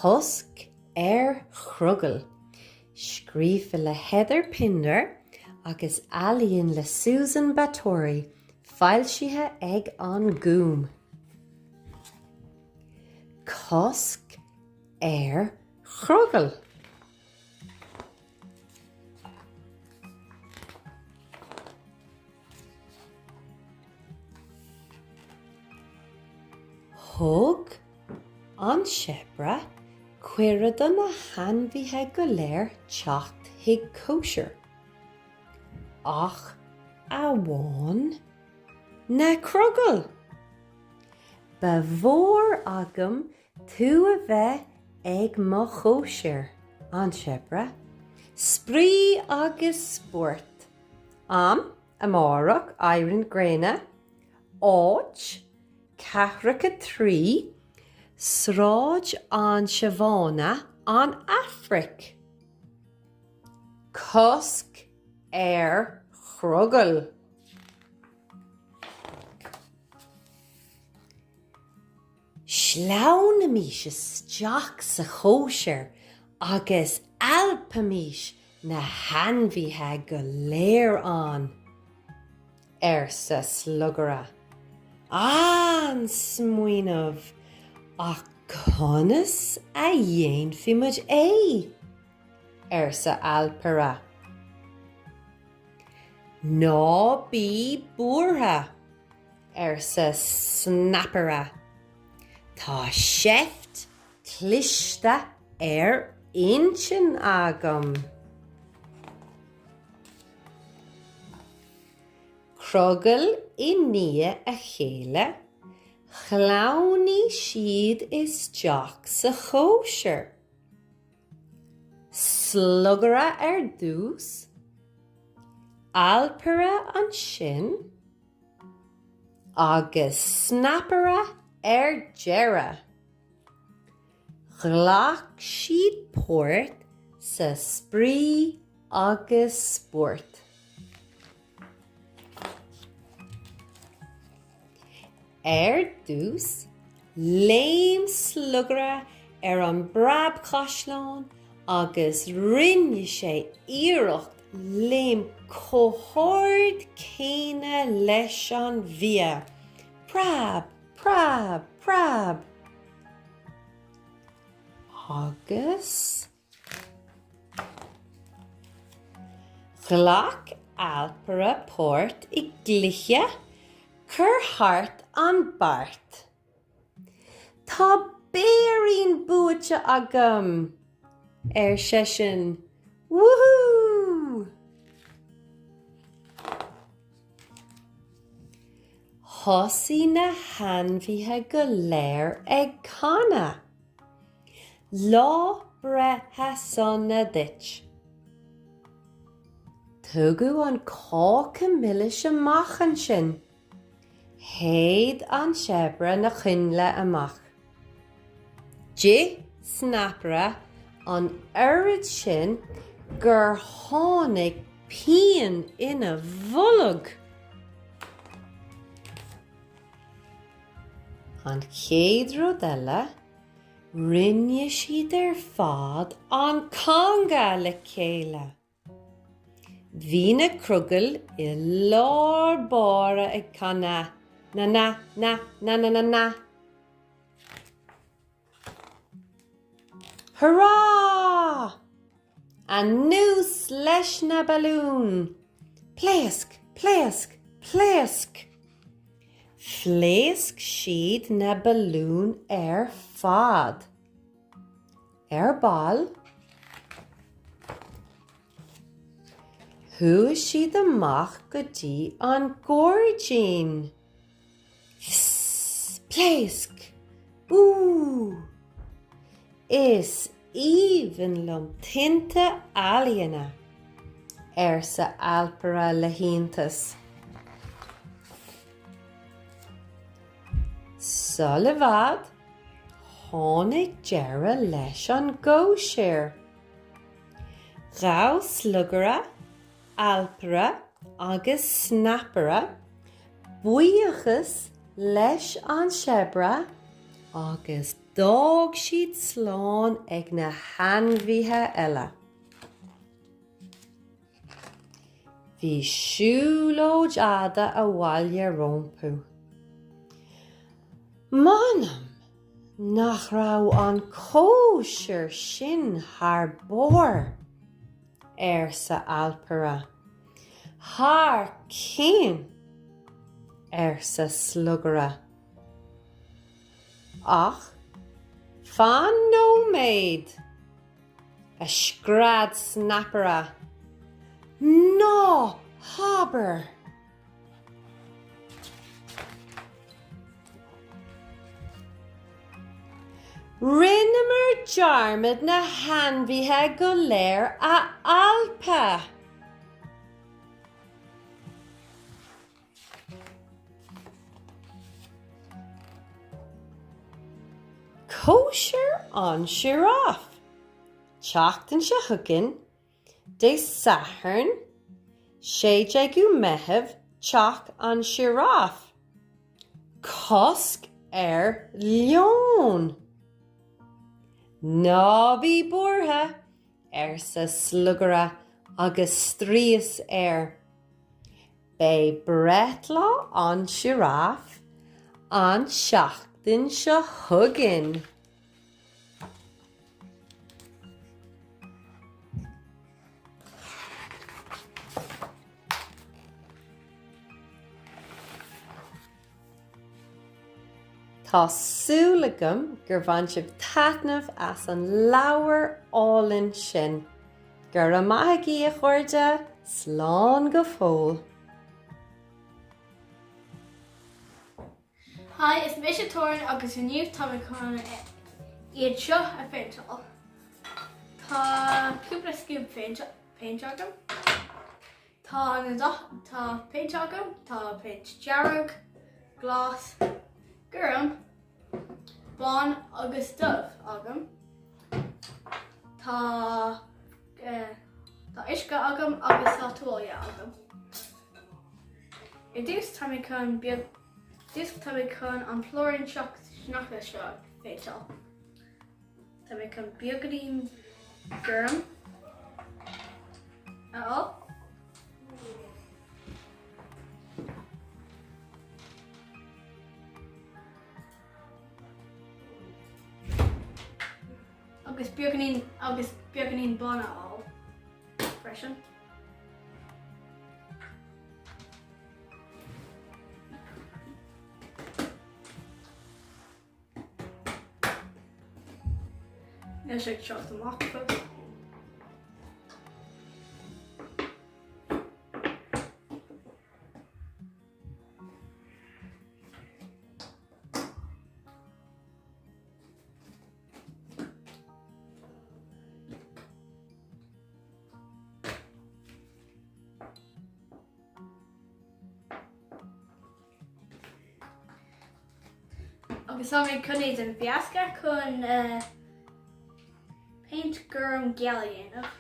Cosc ar Chrogaill, scríofa le Heather Pinder agus ealaín le Susan Batori, foilsithe ag An Gúm. Cosc ar Chrogaill. Thug an seabra cuireadh do na hainmhithe go léir teacht chuig cóisir, ach amháin na crogaill! Ba mhór agam tú a bheith ag mo chóisir, an seabra. Spraoi agus spórt. Am, amárach, éirí na gréine. Áit, ceathracha 3, Sráid an Siobhána, an Afraic. Cosc ar chrogaill. Sleamhnaimís isteach sa chóisir agus alpaimís na hainmhithe go léir ann, arsa Slugaire. An-smaoineamh! Ach conas a dhéanfaimid é? arsa Alpaire. Ná bí buartha! arsa Snapaire. Tá seift chliste ar intinn agam. Crogall i ndiaidh a chéile, shleamhnaigh siad isteach sa chóisir. Slugaire ar dtús, Alpaire ansin, agus Snapaire ar deireadh. Ghlac siad páirt sa spraoi agus spórt. Ar dtús, léim Slugaire ar an bpreabchaisleán agus rinne sé iarracht léim chomh hard céanna leis an bhfia. Preab! Preab! Preab! Agus ghlac Alpaire páirt i gcluiche Cuir Thart an Beart. Tá béirín buaite agam! ar seisean. Wúhú! Thosaigh na hainmhithe go léir ag canadh. Lá breithe sona duit! Tugadh an cáca milis amach ansin. Shéid an seabra na coinnle amach. D'ith Snapaire an oiread sin gur tháinig pian ina bholg. An chéad rud eile, rinne siad ar fad an conga le chéile. Bhí na crogaill i lár báire ag canadh na na na na na na na. Hurrá! Anuas leis na balúin! Pléasc! Pléasc! Pléasc! Phléasc siad na balúin ar fad. Ar ball, chuaigh siad amach go dtí an gairdín. Fss! Pléasc! Bú! Is aoibhinn liom tinte ealaíne! arsa Alpaire le hiontas. Sul i bhfad, tháinig deireadh leis an gcóisir. Ghabh Slugaire, Alpaire agus Snapaire buíochas leis an seabra agus. D'fhág siad slán ag na hainmhithe eile. Bhí siúlóid fhada abhaile rompu. M'anam nach raibh an cóisir sin thar barr! arsa Alpaire. Thar cionn! arsa Slugaire. Ach fan nóiméad! a scread Snapaire. Ná habair! Rinneamar dearmad na hainmhithe go léir a alpadh! Cóisir an Sioráf! Tseachtain seo chugainn, Dé Sathairn 16ú Meitheamh Teach an Sioráf. Cosc ar leoin! Ná bí buartha, arsa Slugaire agus strios air. Beidh breithlá an Sioráf an tseachtain seo chugainn. Tá súil agam gur bhain sibh taitneamh as an leabhar álainn sin. Go raibh maith agaibh, a chairde, slán go fóill. Hi, is mise Torin agus inniu tá mé chun iad seo a phéinteáil. Tá cúpla scuab péint agam. Tá na dath tá péint agam, tá péint dearg, glas, gorm, bán agus dubh agam. Tá tá uisce agam agus tá tuáille agam. Ar dtús tá mé chun beag dtús tá mé chun an plúirín sneachta seo a phéinteáil. Tá mé chun beagáinín gorm a fháil. Agus beagáinín agus beagáinín bán a fháil freisin. Níl sé ag teacht amach fós. Agus tá mé chun iad a mheascadh chun péint gorm geal a dhéanamh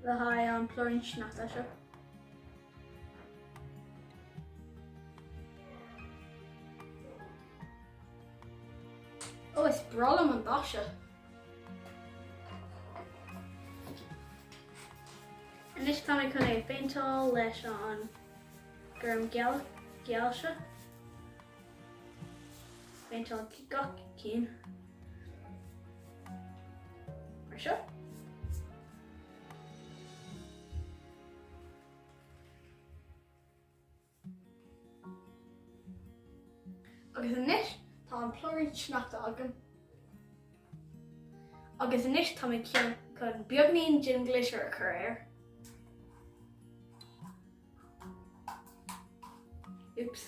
le haghaidh an plúirín sneachta seo. Ó, is breá liom an dath seo. Anois tá mé chun é a phéinteáil leis an gorm geal geal seo. Péinteáil gach cinn. Mar seo. Agus anois tá an plúirín sneachta agam. Agus anois tá mé chun beagáinín den glitter a chur air. Oops.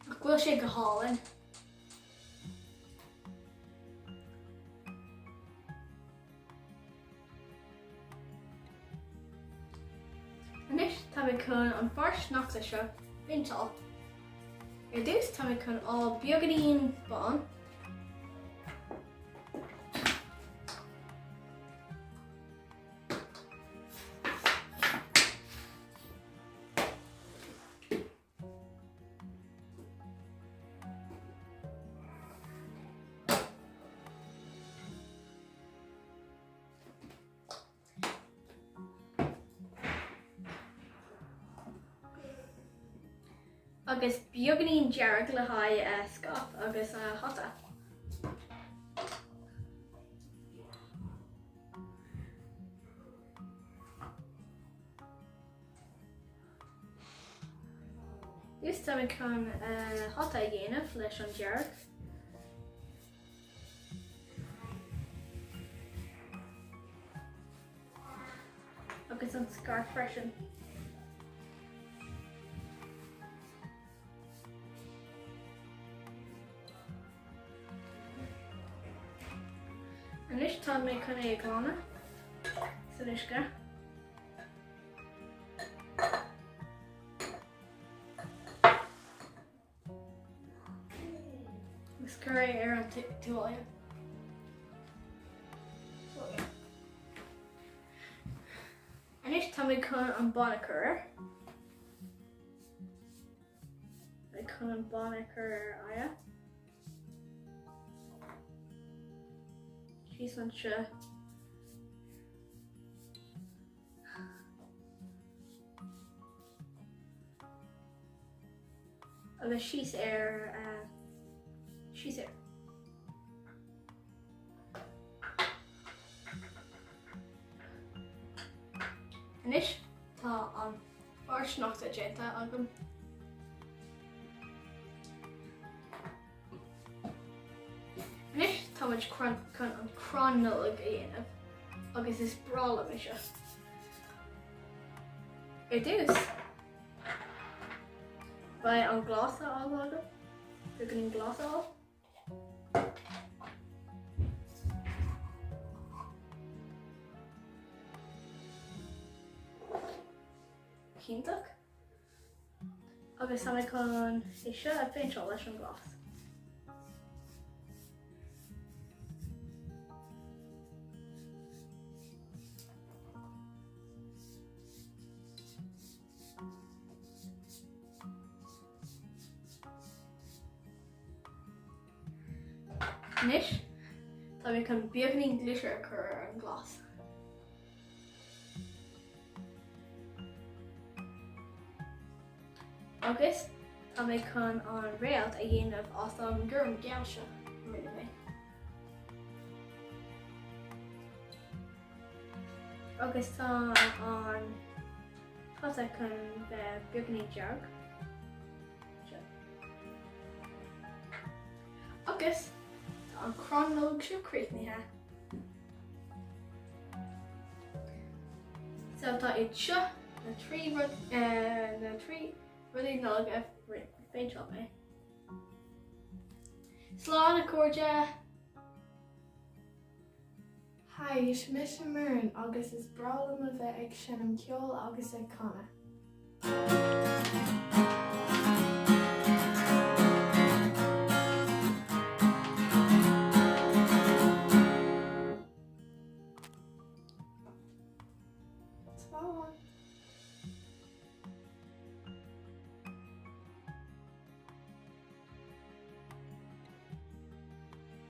Nach bhfuil sé go hálainn? Anois tá mé chun an fear sneachta seo a phéinteáil. Ar dtús tá mé chun fháil beagáinín bán. Agus beagáinín dearg le haghaidh scaif agus hata. Anois tá mé chun hata a dhéanamh leis an dearg. Agus an scairf freisin. Anois tá mé chun é a ghlanadh san uisce. Agus cur é ar an tuáille. Anois tá mé chun an bán a chur air. Mé chun an bán a chur ar aghaidh. Síos anseo. Agus síos ar síos air. Anois tá an barr sneachta déanta agam. Anois tá muid chun an crann Nollag a dhéanamh agus is breá liom é seo. Ar dtús, beidh an glas á fháil agam, beagáinín glas a fháil. Iontach. Agus tá mé chun é seo a phéinteáil leis an glas. Anois, tá mé chun beagáinín glitter a chur ar an glas. Agus tá mé chun an réalt a dhéanamh as an gorm geal seo a rinne mé. Agus tá an pota chun bheith beagáinín dearg. Agus tá an crann Nollag seo críochnaithe. So tá iad seo na 3 rud na 3 rudaí Nollag a phéinteáil mé. Slán a chairde! Haigh, is mise Muireann agus is breá liom a bheith ag seinm ceoil agus ag canadh.